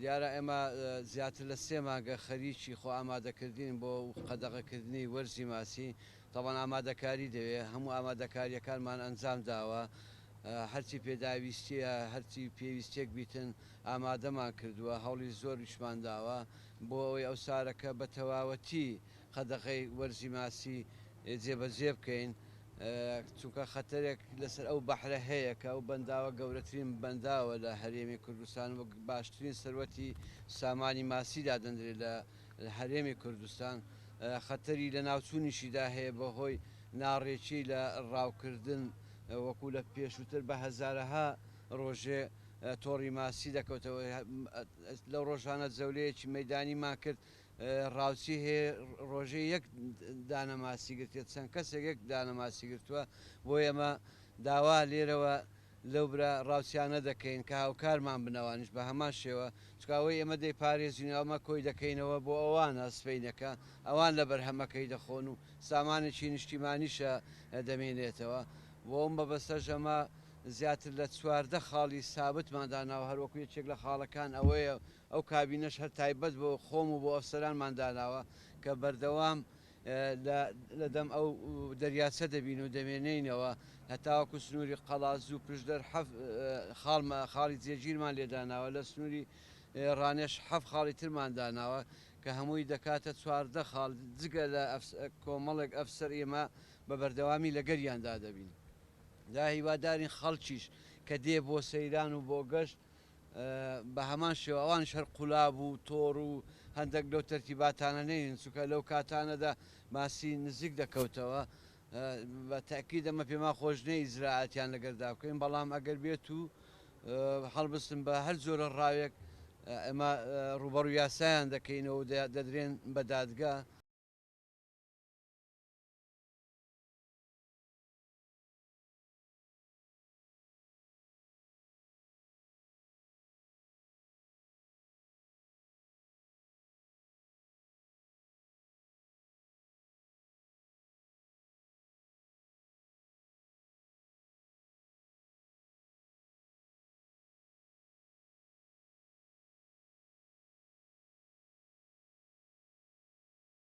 دیارە ئێمە زیاتر لە 3 مانگە خەریکی خۆ ئامادەکردین بۆ قەدەغەکردنی وەرزی ماسی. تەبعەن ئامادەکاری دەوێ، هەموو ئامادەکاریەکانمان ئەنجام داوە، هەرچی پێداویستیە، هەرچی پێویستێک بیتن ئامادەمان کردووە، هەوڵی زۆریشمان داوە بۆ ئەوەی ئەو سارەکە بە تەواوەتی قەدەغەی وەرزی ماسی جێبەجێ بکەین، چونکە خەتەرێک لەسەر ئەو بەحرە هەیە کە ئەو بەنداوە گەورەترین بەنداوە لە هەرێمی کوردستان وەک باشترین سەروەتی سامانی ماسی دادەندرێت لە هەرێمی کوردستان. خەتەری لە ناوچوونیشیدا هەیە بەهۆی ناڕێکی لە ڕاوکردن، وەکو لە پێشووتر بە هەزارەها ڕۆژێ تۆڕی ماسی دەکەوتەوە. لەو ڕۆژانە جەولەیەکی مەدانیمان کرد، ڕاوچی هەیە ڕۆژەی یەک دانە ماسی گرتێت، چەند کەسێک یەک دانە ماسی گرتووە. بۆ ئێمە داوا لێرەوە لەو برا ڕاوچیانە دەکەین کە هاوکارمان بنەوانیش بە هەمان شێوە، چکاوەی ئێمە دەیپارێزین، ئەمە کۆی دەکەینەوە بۆ ئەوانە سپینەکە، ئەوان لە بەرهەمەکەی دەخۆن و سامانێکی نیشتیمانیشە دەمێنێتەوە. بۆ ئەم مەبەستەش ئەمە زیاتر لە 14 خاڵی سابتمان داناوە، هەروەکو یەکێک لە خاڵەکان ئەوەیە ئەو کابینەش هەر تایبەت بۆ خۆم و بۆ ئەفسەرانمان داناوە کە بەردەوام لە دەم ئەو دەریاچە دەبین و دەمێنینەوە هەتاوەکو سنووری قەڵازو و پشدەر خاڵی جێگیرمان لێداناوە، لە سنووری ڕانێش 7 خاڵی ترمان داناوە کە هەمووی دەکاتە 14 خاڵ. جگە لە کۆمەڵێک ئەفسەر ئێمە بە بەردەوامی لەگەریاندا دەبین. دا هیوادارین خەڵکیش کە دێ بۆ سەیران و بۆ گەشت بە هەمان شێوە ئەوانش هەر قولاب و تۆڕ و هەندێک لەو تەرتیباتانە نین، چونکە لەو کاتانەدا ماسی نزیک دەکەوتەوە. بە تاکید ئەمە پێمان خۆش نییە ئیجرائاتیان لەگەردا بکەین، بەڵام ئەگەر بێت و هەڵبستن بە هەر جۆرە ڕاوێک ئێمە ڕوبەڕوو یاسایان دەکەینەوە و دەدرێن بە دادگا.